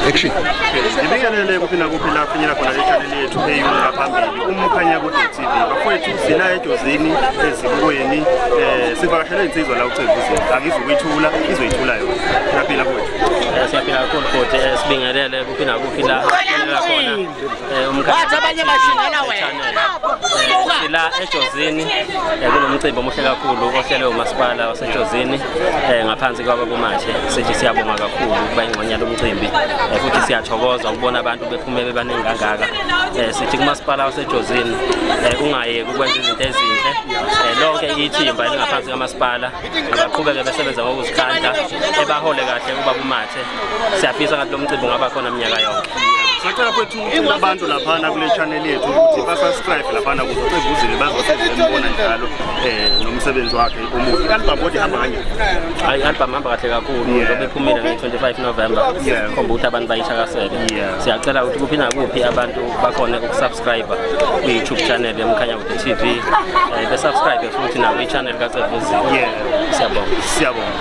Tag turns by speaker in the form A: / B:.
A: Action.
B: Ngibingelele kuphi nakuphi la finyela khona le channel yethu eyunga phambili uMkhanyakude TV. Bafowethu, sila eJozini ezibukweni, sivakashele insizwa la uCevuzile. Angizukuyithula, izoyithula yona. Siyaphila mfowethu.
C: Siyaphila kakhulu futhi, sibingelele kuphi nakuphi la finyela khona uMkhanyakude.
D: Wathi abanye bashingana wena.
C: Sila eJozini, kunomcimbi omuhle kakhulu ohlelwe umasipala waseJozini ngaphansi kwabakumathe. Sithi siyabonga kakhulu ukuba ingxenye yalo mcimbi, futhi siyathokoza ukubona abantu bephume bebaningi kangaka. Sithi kumasipala waseJozini ungayeki ukwenza izinto ezinhle. Lonke ithimba elingaphansi kamasipala abaqhubeke besebenza ngokuzikhandla, ebahole kahle ubaba uMathe. Siyafisa ngathi lo mcimbi ungaba khona minyaka yonke.
B: Sacela mfowethu ucela abantu laphana kule channel yethu ukuthi ba-subscribe laphana ukuze uCevuzile bazohlezi bembona njalo nomsebenzi wakhe omuhle. I-album kodwa ihamba kanjani?
C: Hayi, i-album hamba kahle kakhulu njengoba iphumile nge-25 November. Khomba ukuthi abantu bayithakasele. Siyacela ukuthi kuphi nakuphi abantu bakhone ukusubscribe kwi-YouTube channel yeMkhanyakude TV, besubscribe futhi nakwi-channel kaCevuzile. Siyabonga.
B: Siyabonga.